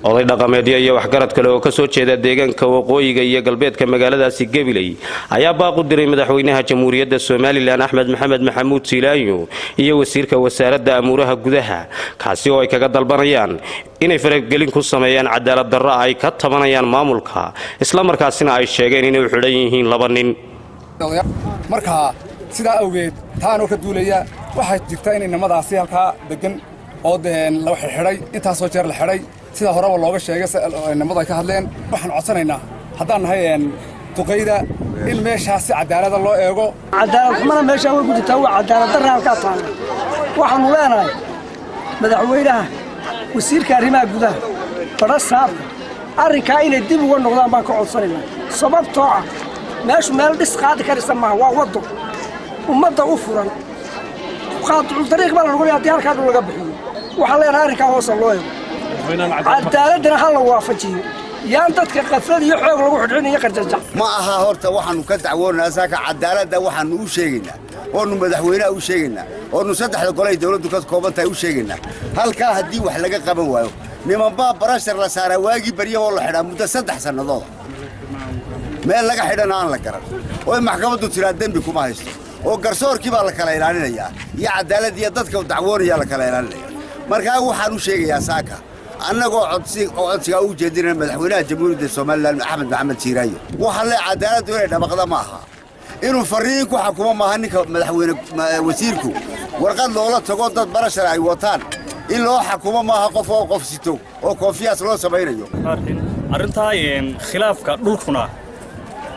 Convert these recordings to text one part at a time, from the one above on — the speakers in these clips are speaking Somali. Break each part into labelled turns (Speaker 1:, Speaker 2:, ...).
Speaker 1: Oday dhaqameedyo iyo waxgarad kale oo kasoo jeeda deegaanka waqooyiga iyo galbeedka magaaladaasi Gabiley ayaa baaq u diray madaxweynaha Jamhuuriyadda Somaliland, Axmed Maxamed Maxamuud Siilaanyo, iyo wasiirka wasaaradda amuuraha gudaha, kaasi oo ay kaga dalbanayaan inay faragelin ku sameeyaan cadaalad darro ay ka tabanayaan maamulka, islamarkaasina ay sheegeen inay u xidhan yihiin laba nin.
Speaker 2: Marka sidaa awgeed, taanoo ka duulaya, waxaa jirta in inamadaasi halkaa degan oo dee la xidhay, intaasoo jeer la xidhay, sida horeba looga sheegay, inamadu ay ka hadleen. Waxaan codsanaynaa, haddaan nahay duqayda, in meeshaas si cadaalada loo eego.
Speaker 3: Cadaalad xumana meeshaa way ku jirtaa, waa cadaalad darra halkaa taalla. Waxaannu leenahay madaxweynaha, wasiirka arrimaha gudaha, badha saabka, arrinkaa inay dib uga noqdaan baan ka codsanaynaa, sababtoo ah meeshu meel dhis qaadi karaysa maaha. Waa waddo ummadda u furan, qaadicu dariiq baa la noqonaya haddii halkaa dhul laga bixiyo. Waxaan leenahay arrinkaa hoosa loo eego, cadaaladana ha la waafajiyo. Yaan dadka qaflad iyo xoog lagu xidhxin iyo qarjajac.
Speaker 4: Ma aha horta waxaannu ka dacwoonaynaa saaka cadaaladda. Waxaannu u sheegaynaa oonu madaxweynaha u sheegaynaa oonu saddexda golay dawladdu ka kooban tahay u sheegaynaa, halkaa haddii wax laga qaban waayo, nimanbaa pressure la saaraa, waagii baryahoo la xidhaa muddo 3 sannadooda, meel laga xidhana aan la garan, oo maxkamaddu tiraa dembi kuma haysto, oo garsoorkii baa la kala ilaalinayaa iyo cadaalad iyo dadka dacwoonayaa la kala ilaalinaya. Markaa waxaan u sheegayaa saaka, annagoo codsi oo codsigaa u jeedinaya madaxweynaha Jamhuuriyadda Somaliland, Axmed Maxamed Siiraayo, waxaa le cadaaladdu inay dhabaqda ma aha, inuu farriin ku xakumo maaha ninka madaxweyne. Wasiirku warqad loola tago dad pressure ay wataan in loo xakumo maaha, qof oo qof sito oo confiance loo samaynayo.
Speaker 5: Arrintaa khilaafka dhulkuna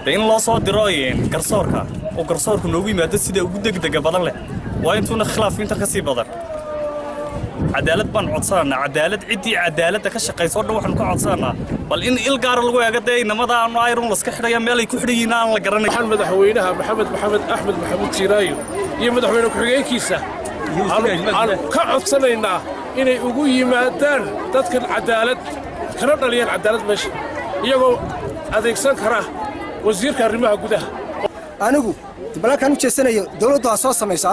Speaker 5: de in loo soo diro garsoorka oo garsoorku noogu yimaado sida ugu degdega badan leh, waa intuuna khilaafku inta ka sii badan. Cadaalad baan codsananaa, cadaalad. Ciddii cadaaladda ka shaqayso o dhan waxaanu ka codsananaa bal in il gaara lagu eego dee inamada aanu ayrun laska xidhaya, meel ay ku xidhan yihiin aan la garanay.
Speaker 6: Waxaan madaxweynaha Maxamed Axmed Maxamuud Siiraayo iyo madaxweyne ku-xigeenkiisa aan ka codsanaynaa inay ugu yimaadaan dadkan cadaalad, kana dhaliyaan cadaalad meesha, iyagoo adeegsan kara wasiirka arrimaha gudaha.
Speaker 3: Anigu balaakaan u jeesanayo, dawladdu ha soo samayso.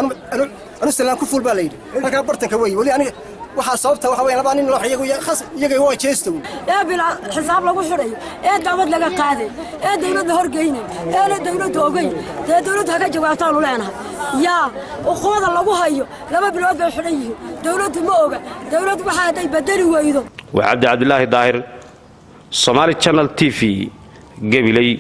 Speaker 3: Anu salaan ku fuul baa la yidhi, halkaa bartanka wey weli. Aniga waxaa sababta waxa weya labaa nin loo iyagu khas iyaga waa jeestow.
Speaker 7: Ee bilaa xisaab lagu xidhayo, ee dacwad laga qaaday, ee dawladda horgeynin, eena dawladdu ogeyn, dee dawladdu haka jawaabtaanu leenahay. Yaa uquwada lagu hayo? 2 bilood bay xidhan yihiin, dawladdu ma oga. Dawladdu waxa hadday bedeli weydo.
Speaker 1: Waa Cabdi Cabdilaahi Daahir, Somaali Channel TV, Gabiley.